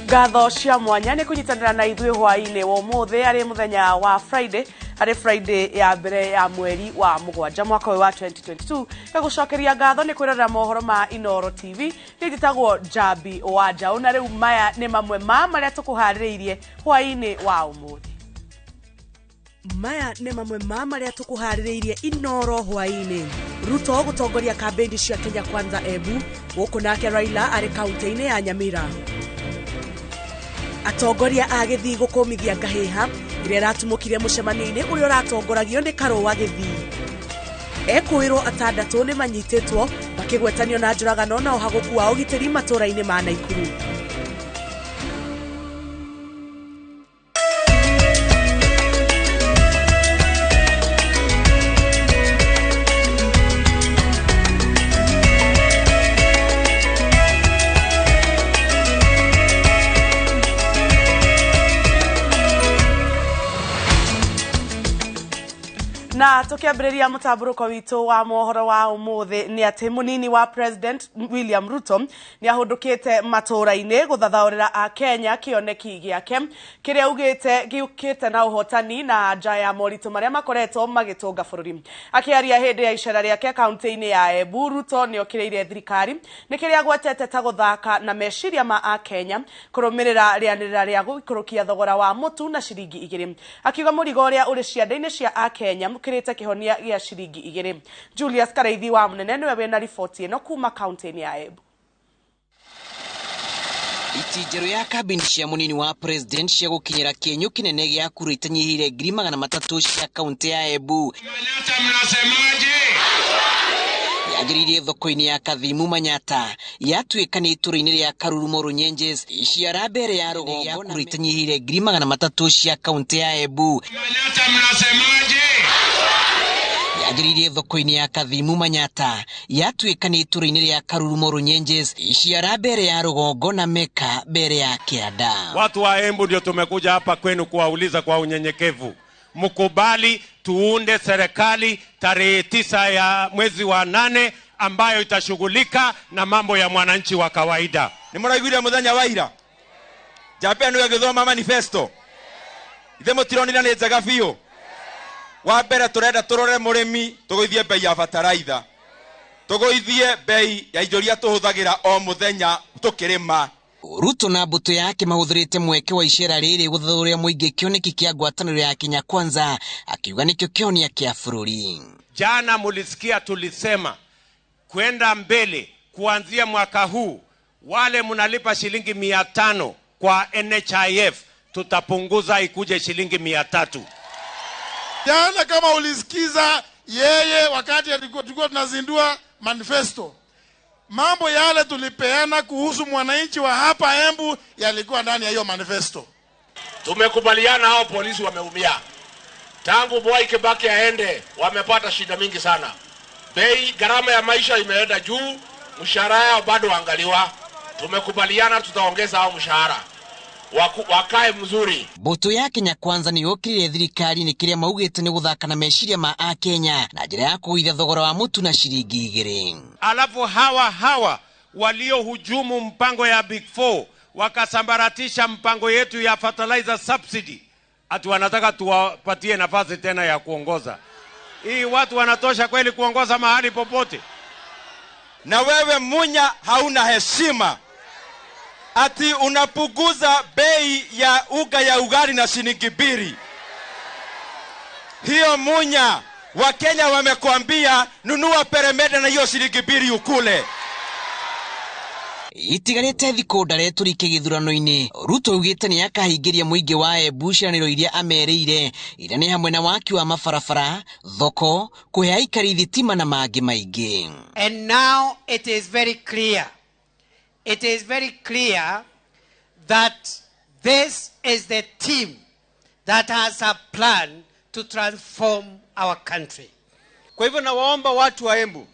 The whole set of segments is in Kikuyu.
Ngatho cia mwanya nĩ kũnyitanĩra na ithuĩ hwaĩ-inĩ wa ũmũthĩ arĩ mũthenya wa Friday, arĩ Friday ya mbere ya mweri wa mũgwanja mwaka ũyũ wa 2022. Ngagũcokeria ngatho nĩ kwĩrorera mohoro ma Inooro TV. Niĩ njĩtagwo Njambi wa Njaũ, na rĩu maya nĩ mamwe ma marĩa tũkũharĩrĩirie hwaĩ-inĩ wa ũmũthĩ. Maya nĩ mamwe ma marĩa tũkũharĩrĩirie Inooro hwaĩ-inĩ. Ruto gũtongoria kambĩini cia Kenya Kwanza Embu, gũkũ nake Raila arĩ kaunti-inĩ ya Nyamira. Atongoria a Gĩthii gũkũmithia ngahĩha ĩrĩa ĩratumũkire mũcemanio-inĩ ũrĩa ũratongoragio nĩ Karũa Gĩthii. Ekũĩrwo atandatũ nĩ manyitĩtwo makĩgwetanio na njũragano na ũhagũku wa ũgitĩri matũũra-inĩ ma Naikuru. Na tukiambĩrĩria mũtambũrũko witũ wa mohoro wa ũmũthĩ nĩ atĩ mũnini wa President William Ruto nĩ ahũndũkĩte matũũra-inĩ gũthathaũrĩra Akenya kĩoneki gĩake kĩrĩa augĩte gĩũkĩte na ũhotani na nja ya moritũ marĩa makoretwo magĩtũnga bũrũri. Akĩaria hĩndĩ ya icera rĩake kaunti-inĩ ya Embu, Ruto nĩ okĩrĩire thirikari nĩ kĩrĩa agwetete ta gũthaka na meciria ma Akenya kũrũmĩrĩra rĩanĩrĩra rĩa gũikũrũkia thogora wa mũtu na ciringi igĩrĩ. Akiuga mũrigo ũrĩa ũrĩ ciande-inĩ cia Akenya mũkĩrĩte kĩhonia gĩa ciringi igĩrĩ. Julius Kareithi wa Mũnene nĩwe wĩna riboti ĩno kuma kaunti-inĩ ya Embu. Iti njerũ ya kambĩini cia mũnini wa president cia gũkinyĩra kĩenyũ kĩnene gĩa kura itanyihĩire 300,000 cia kaunti ya Embu. Yagĩrĩirie thoko-inĩ ya Kathimu Manyata, yatuĩka nĩ itũũra-inĩ rĩa Karurumo Runyenjes, ciara mbere ya rũgongo kura itanyihĩire 300,000 cia kaunti ya Embu. Yagĩrĩirie thoko-inĩ ya Kathimu Manyata, yatuĩka nĩ itũũra-inĩ rĩa Karurumo Runyenjes, ciara mbere ya rũgongo na Meka mbere ya kĩanda. Watu wa Embu ndio tumekuja hapa kwenu kuwauliza kwa unyenyekevu, mkubali tuunde serikali tarehe 9 ya mwezi wa 8 ambayo itashughulika na mambo ya mwananchi wa kawaida. Ni mũraiguire mũthenya wa ira njamba ĩno ĩgĩthoma manifesto ithe mũtironire nĩ njega biũ. Wa mbere tũrenda tũrore mũrĩmi, tũgũithie bei ya bataraitha, tũgũithie bei ya indo iria tũhũthagĩra o mũthenya tũkĩrĩma. Ruto na mbũtũ yake mahũthĩrĩte mweke wa icera rĩrĩ gũthathaũrĩra mũingĩ kĩoneki kĩa ngwatanĩro ya Kenya Kwanza, akiuga nĩkĩo kĩhonia kĩa bũrũri. Jana mulisikia tulisema kwenda mbele kuanzia mwaka huu wale mnalipa shilingi 500 kwa NHIF tutapunguza ikuje shilingi 300. Jana kama ulisikiza yeye wakati tulikuwa tunazindua manifesto, mambo yale tulipeana kuhusu mwananchi wa hapa Embu yalikuwa ndani ya hiyo manifesto. Tumekubaliana hao polisi wameumia. Tangu Mwai Kibaki aende wamepata shida mingi sana. Bei gharama ya maisha imeenda juu, mshahara yao bado angaliwa. Tumekubaliana tutaongeza hao mshahara. Wakae mzuri. Mbũtũ ya Kenya Kwanza nĩ yũkĩrĩire thirikari nĩ kĩrĩa maugĩte nĩ gũthaka na meciria ma Akenya na njĩra ya kũgũithia thogora wa mũtu na ciringi igĩrĩ. Alafu hawa waliohujumu mpango ya Big Four wakasambaratisha mpango yetu ya fertilizer subsidy, ati wanataka tuwapatie nafasi tena ya kuongoza. Hii watu wanatosha kweli kuongoza mahali popote? Na wewe Munya hauna heshima. Ati unapunguza bei ya uga ya ugali na shilingi 2. Hiyo Munya, Wakenya wamekuambia nunua peremende na hiyo shilingi 2 ukule. Itigarĩte thikũ ndare tũrike gĩthurano-inĩ, Ruto augĩte nĩ akahingĩria mũingĩ wa Embu ciĩranĩro iria amerĩire, iria nĩ hamwe na waki wa mabarabara, thoko, kũhe aikari thitima na mangĩ maingĩ. And now it is very clear. It is very clear that this is the team that has a plan to transform our country. Kwa hivyo nawaomba watu wa Embu,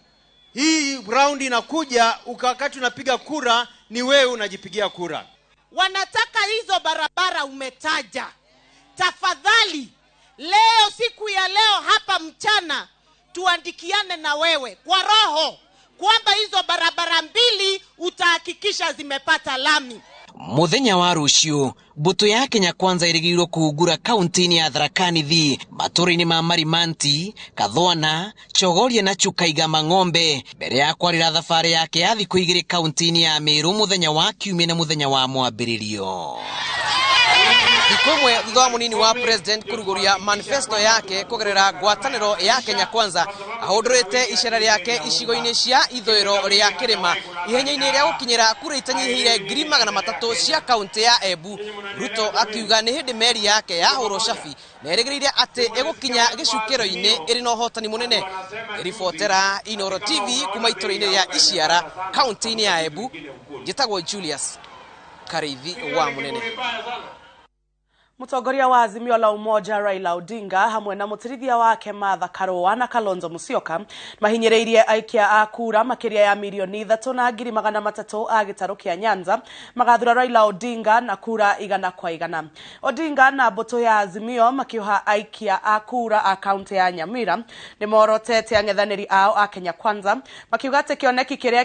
hii round inakuja, wakati unapiga kura ni wewe unajipigia kura. Wanataka hizo barabara umetaja. Tafadhali leo, siku ya leo hapa mchana, tuandikiane na wewe kwa roho kwamba hizo barabara 2 utahakikisha zimepata lami. Muthenya wa ruciu mbutu ya Kenya Kwanza irigirwo kuhungura kaunti-inĩ ya Tharaka Nithi matũũra-inĩ ma Marimanti, Kathwana, Chogoria na Chukaiga Mang'ombe mbere ya kwarĩra thabarĩ yake ya thikũ igĩrĩ kaunti-inĩ ya Meru muthenya wa kiumia na muthenya wa mwambĩrĩrio. Thikũ ĩmwe thutha wa mũnini wa president kũrugũria manifesto yake kũgerera ngwatanĩro ya Kenya Kwanza ahũndũrĩte icera rĩake icigo-inĩ cia ithũĩro rĩa kĩrĩma ihenya-inĩ rĩa gũkinyĩra kura itanyihĩire 300,000 cia kaunti ya Embu. Ruto akiuga nĩ hĩndĩ meri yake yahũrwo cabi na erĩgĩrĩire atĩ ĩgũkinya gĩcukĩro-inĩ ĩrĩ na ũhotani mũnene. Ribotera Inooro TV kuma itũũra-inĩ rĩa Iciara kaunti-inĩ ya Embu, njĩtagwo Julius Kariithi wa Mũnene. Mutongoria wa Azimio la Umoja Raila Odinga hamwe na mutirithia wake Martha Karua na Kalonzo Musyoka mahinyĩrĩirie aikia a kura makĩria ya 3,300,000 a gĩtarũ kĩa Nyanza magathura Raila Odinga na kura 100 kwa 100. Odinga na mbũtũ ya Azimio makĩoha aikia a kura a kaunti ya Nyamira nĩmorotete ang'ethanĩri ao a Kenya Kwanza makiuga atĩ kĩoneki kĩrĩa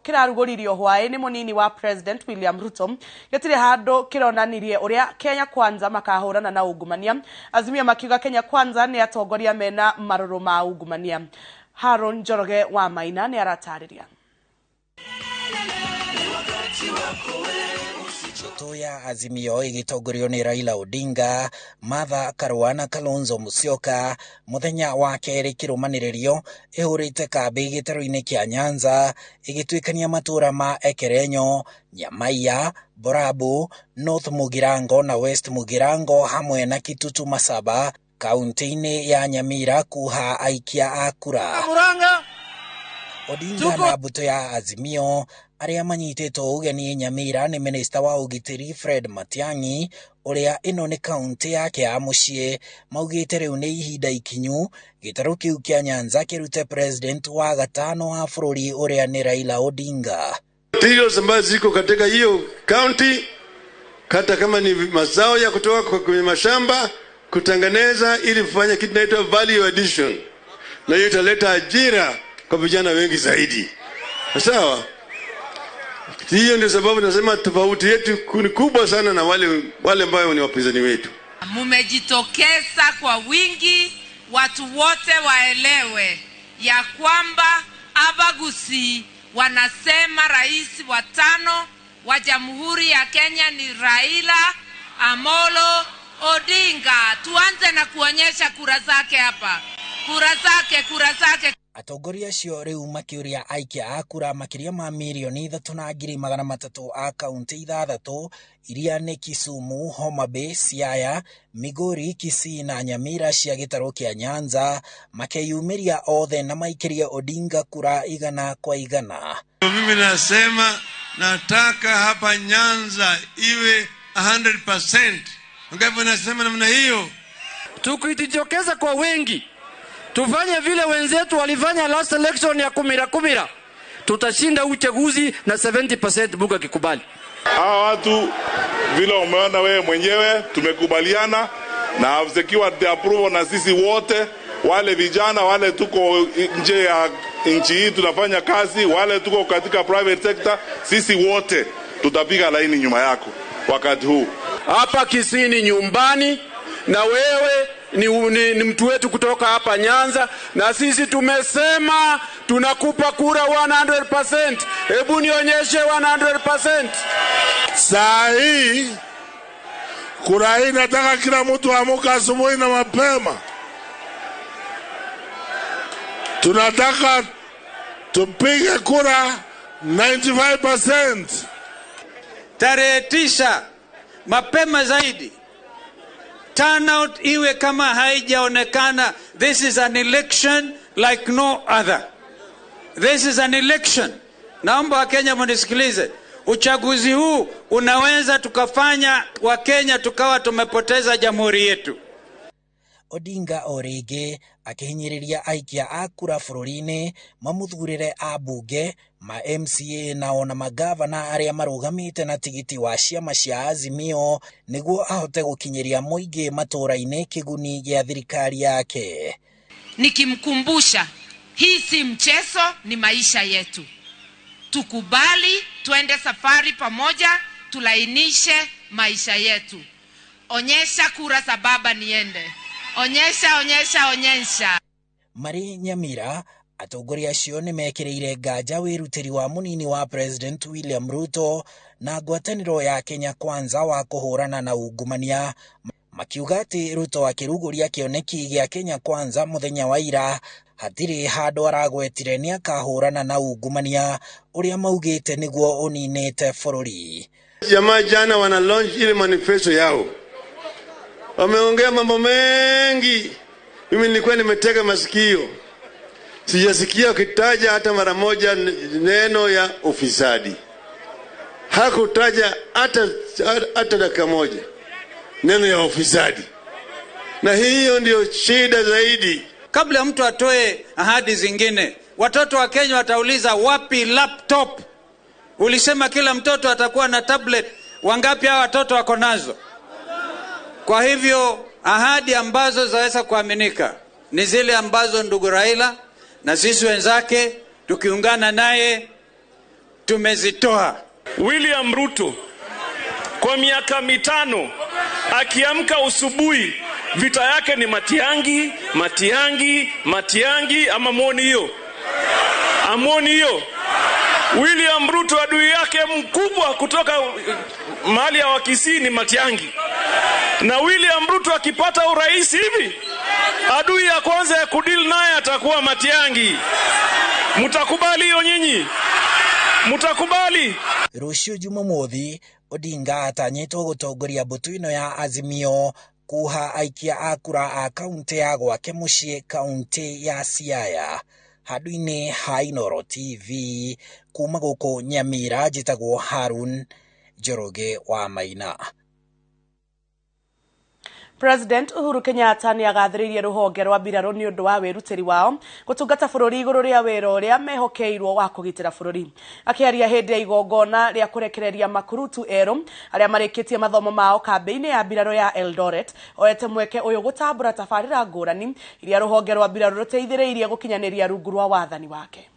kĩrarugũririo hwaĩ nĩ mũnini wa President William Ruto gĩtirĩ handũ kĩronanirie ũrĩa Kenya Kwanza makahũrana na ungumania. Azimio makiuga Kenya Kwanza nĩ atongoria mena marũrũ ma ungumania. Haron Njoroge wa Maina nĩ aratarĩria. Mbũtũ ya Azimio ĩgĩtongorio nĩ Raila Odinga, Martha Karua na Kalonzo Musyoka mũthenya wa kerĩ kĩrũmanĩrĩrio ĩhũrĩte kambĩ gĩtarũ-inĩ kĩa Nyanza ĩgĩtuĩkania matũũra ma Ekerenyo, Nyamaiya, Borabu, North Mugirango na West Mugirango hamwe na Kitutu Masaba kaunti-inĩ ya Nyamira kuha aikia a kura. Odinga na mbũtũ ya Azimio arĩa manyitĩtwo ũgeni Nyamira nĩ minista wa ũgitĩri Fred Matiang'i ũrĩa ĩno nĩ kaunti yake ya mũciĩ maugĩte rĩu nĩ ihinda ikinyu gĩtarũ kĩu kĩa Nyanza kĩrute president wa gatano wa bũrũri ũrĩa nĩ Raila Odinga. Materials ambazo ziko katika hiyo county, hata kama ni mazao ya kutoka kwenye mashamba kutengeneza ili kufanya kitu inaitwa value addition, na hiyo italeta ajira kwa vijana wengi zaidi. Sawa? Hiyo ndio sababu nasema tofauti yetu ni kubwa sana na wale ambao ni wapinzani wetu. Mumejitokeza kwa wingi, watu wote waelewe ya kwamba Abagusi wanasema rais wa 5 wa Jamhuri ya Kenya ni Raila Amolo Odinga. Tuanze na kuonyesha kura zake hapa. Kura zake, kura zake. Atongoria acio rĩu makĩũria aikia a kura makĩria ma 3,300,000 a kaunti 6 iria nĩ Kisumu, Homa Bay, Siaya, Migori, Kisii na Nyamira cia gĩtarũ kĩa Nyanza makeyumĩria othe na maikĩrie Odinga kura 100 kwa 100. Mimi nasema nataka hapa Nyanza iwe 100%. Ngapi nasema namna hiyo? Tukijitokeza kwa wingi tufanye vile wenzetu walifanya last election ya kumira, tutashinda uchaguzi na 70% Mungu akikubali. Hawa watu vile umeona wewe mwenyewe tumekubaliana na have secured the approval na sisi wote, wale vijana wale tuko nje ya nchi hii tunafanya kazi, wale tuko katika private sector, sisi wote tutapiga laini nyuma yako wakati huu. Hapa Kisii ni nyumbani na wewe ni mtu wetu kutoka hapa Nyanza, na sisi tumesema tunakupa kura 100%. Hebu nionyeshe 100%. Saa hii kura hii nataka kila mtu amuka asubuhi na mapema. Tunataka tupige kura 95%. Tarehe 9 mapema zaidi, turnout iwe kama haijaonekana. This is an election like no other. This is an election. Naomba Wakenya mnisikilize. Uchaguzi huu unaweza tukafanya Wakenya tukawa tumepoteza jamhuri yetu. Odinga o rĩngĩ akĩhinyĩrĩria aikia a kura bũrũri-inĩ mamuthurĩre ambunge, ma MCA na ona magavana arĩa marũgamĩte na tigiti wa ciama cia Azimio nĩguo ahote gũkinyĩria mũingĩ matũũra-inĩ kĩguni gĩa thirikari yake. Nikimkumbusha hii si mchezo, ni maisha yetu. Tukubali tuende safari pamoja, Tulainishe maisha yetu. Onyesha kura za baba niende. Onyesha, onyesha, onyesha. Marĩ Nyamira atongoria acio nĩ mekĩrĩire nganja wĩrutĩri wa mũnini wa President William Ruto na ngwatanĩro ya Kenya Kwanza wa kũhũrana na ungumania, makiuga atĩ Ruto akĩrugũria kĩoneki gĩa Kenya Kwanza mũthenya wa ira hatirĩ handũ aragwetire nĩ akahũrana na ungumania ũrĩa maugĩte nĩguo ũninĩte bũrũri. Jamaa jana wana launch ile manifesto yao, wameongea mambo mengi. Mimi nilikuwa nimetega masikio, sijasikia wakitaja hata mara moja neno ya ufisadi. Hakutaja hata dakika moja neno ya ufisadi, na hiyo ndio shida zaidi. Kabla mtu atoe ahadi zingine, watoto wa Kenya watauliza wapi laptop? Ulisema kila mtoto atakuwa na tablet. Wangapi hawa watoto wako nazo? Kwa hivyo ahadi ambazo zaweza kuaminika ni zile ambazo ndugu Raila na sisi wenzake tukiungana naye tumezitoa. William Ruto kwa miaka 5 akiamka usubuhi vita yake ni Matiangi, Matiangi, Matiangi, ama muoni hiyo? Amuoni hiyo? William Ruto adui yake mkubwa kutoka mahali ya Wakisii ni Matiangi. Na William Ruto akipata urais hivi, adui ya kwanza ya kudeal naye atakuwa Matiangi. Mtakubali hiyo nyinyi? Mtakubali? Rũciũ Jumamothi, Odinga atanyĩtwo gũtongoria mbũtũ ĩno ya Azimio kuha aikia a kura a kaunti ya gwake mũciĩ kaunti ya Siaya. Handũ-inĩ ha Inooro TV kuma gũkũ Nyamira, njĩtagwo Harun Njoroge wa Maina. President Uhuru Kenyatta nĩ agathĩrĩirie rũhonge rwa mbirarũ nĩ ũndũ wa wĩrutĩri wao gũtungata bũrũri igũrũ rĩa wĩra ũrĩa mehokeirwo wa kũgitĩra bũrũri. Akĩaria hĩndĩ ya igongona rĩa kũrekereria makurutu erũ arĩa marĩkĩtie mathomo mao kambĩ-inĩ ya mbirarũ ya Eldoret, oete mweke ũyũ gũtambũra tabarĩra ngũrani iria rũhonge rwa mbirarũ rũteithĩrĩirie gũkinyanĩria rungu rwa wathani wake.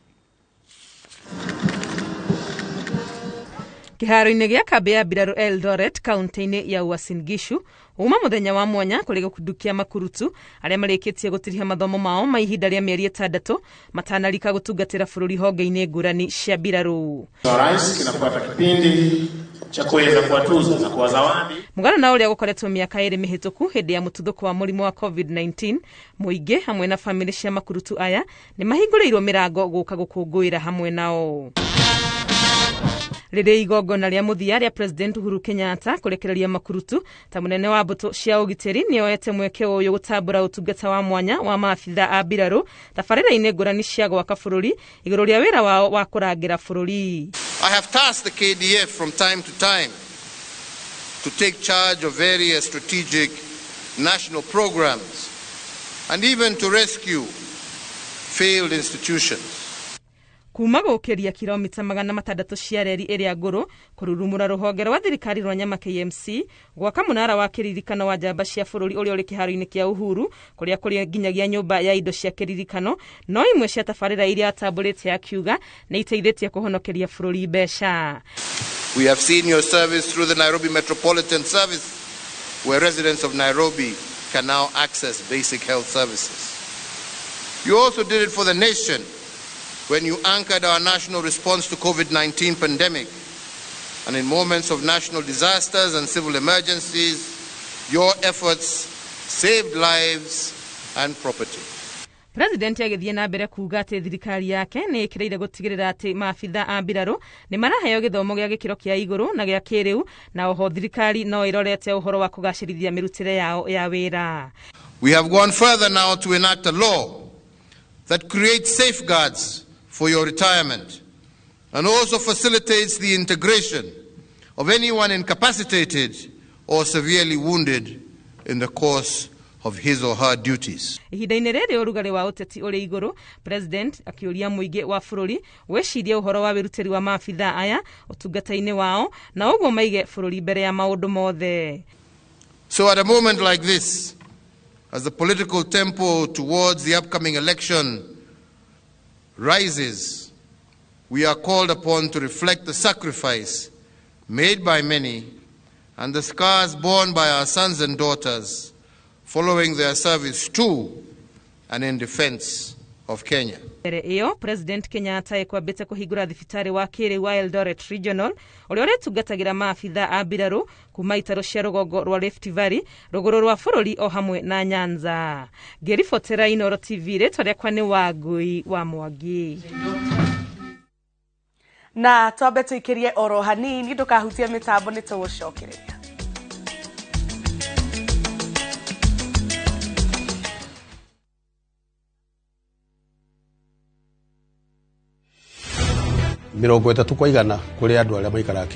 Kĩharo-inĩ gĩa kambĩ ya mbirarũ Eldoret kaunti-inĩ ya Uasin Gishu uma mũthenya wa mwanya kũrĩ gĩkundi kĩa makurutu arĩa marĩkĩtie gũtiriha mathomo mao ma ihinda rĩa mĩeri 6 matanarika gũtungatĩra bũrũri honge-inĩ ngũrani cia mbirarũ. Rais kinafuata kipindi cha kuweza kuwatuza na kuwazawadi. Mũgano na ũrĩa gũkoretwo mĩaka 2 mĩhĩtũku hĩndĩ ya mũtuthũko wa mũrimũ wa COVID-19, mũingĩ hamwe na famĩlĩ cia makurutu aya nĩ mahingũrĩirwo mĩrango gũka gũkũngũĩra hamwe nao. Rĩrĩ igongona rĩa mũthia rĩa President Uhuru Kenyatta kũrekereria makurutu ta mũnene wa mbũtũ cia ũgitĩri nĩoete mweke ũyũ gũtambũra ũtungata wa mwanya wa maabitha a mbirarũ tabarĩra-inĩ ngũrani cia gwaka bũrũri igũrũ rĩa wĩra wao wa kũrangĩra bũrũri. I have tasked the KDF from time to time to take charge of various strategic national programs and even to rescue failed institutions. Kuma gũkĩria kilomita 600 cia reri ĩrĩa ngũrũ kũrurumũra rũhonge rwa thirikari rwa Nyama KMC gwaka mũnara wa kĩririkano wa njamba cia bũrũri ũrĩa ũrĩ kĩharo-inĩ kĩa Uhuru kũrĩa kũrĩ nginyagia nyũmba ya indo cia kĩririkano no imwe cia tabarĩra iria atambũrĩte akiuga nĩ iteithĩtie kũhonokeria bũrũri mbeca. We have seen your service through the Nairobi Metropolitan Service, where residents of Nairobi can now access basic health services. You also did it for the nation when you anchored our national response to COVID-19 pandemic, and in moments of national disasters and civil emergencies, your efforts saved lives and property. President agĩthiĩ na mbere kuuga atĩ thirikari yake nĩ ĩkĩrĩire gũtigĩrĩra atĩ maabitha a mbirarũ nĩ maraheo gĩthomo gĩa gĩkĩro kĩa igũrũ na gĩa kĩrĩu, na oho thirikari no ĩrorete ũhoro wa kũgacĩrithia mĩrutĩre yao ya wĩra. We have gone further now to enact a law that creates safeguards for your retirement and also facilitates the integration of anyone incapacitated or severely wounded in the course of his or her duties. Ihinda-inĩ rĩrĩ ũrugarĩ wa ũteti ũrĩ igũrũ, President akĩũria mũingĩ wa bũrũri wĩcirie ũhoro wa wĩrutĩri wa maabitha aya ũtungata-inĩ wao na ũguo maige bũrũri mbere ya maũndũ mothe. So at a moment like this, as the political tempo towards the upcoming election rises, we are called upon to reflect the sacrifice made by many and the scars borne by our sons and daughters following their service to and in defense of Kenya. Mbere ĩyo President Kenyatta ekwambĩte kũhingũra thibitarĩ wa kĩrĩu wa Eldoret Regional ũrĩa ũrĩtungatagĩra maabitha a mbirarũ kuma itarũ cia rũgongo rwa Rift Valley, rũgũrũ rwa bũrũri o hamwe na Nyanza. Ngĩribotera Inooro TV, rĩtwa rĩakwa nĩ Wangui wa Mwangi. Na twambe tũikĩrie oro hanini, ndũkahutie mĩtambo, nĩ tũgũcokereria. 30% kũrĩ andũ arĩa maikaraga.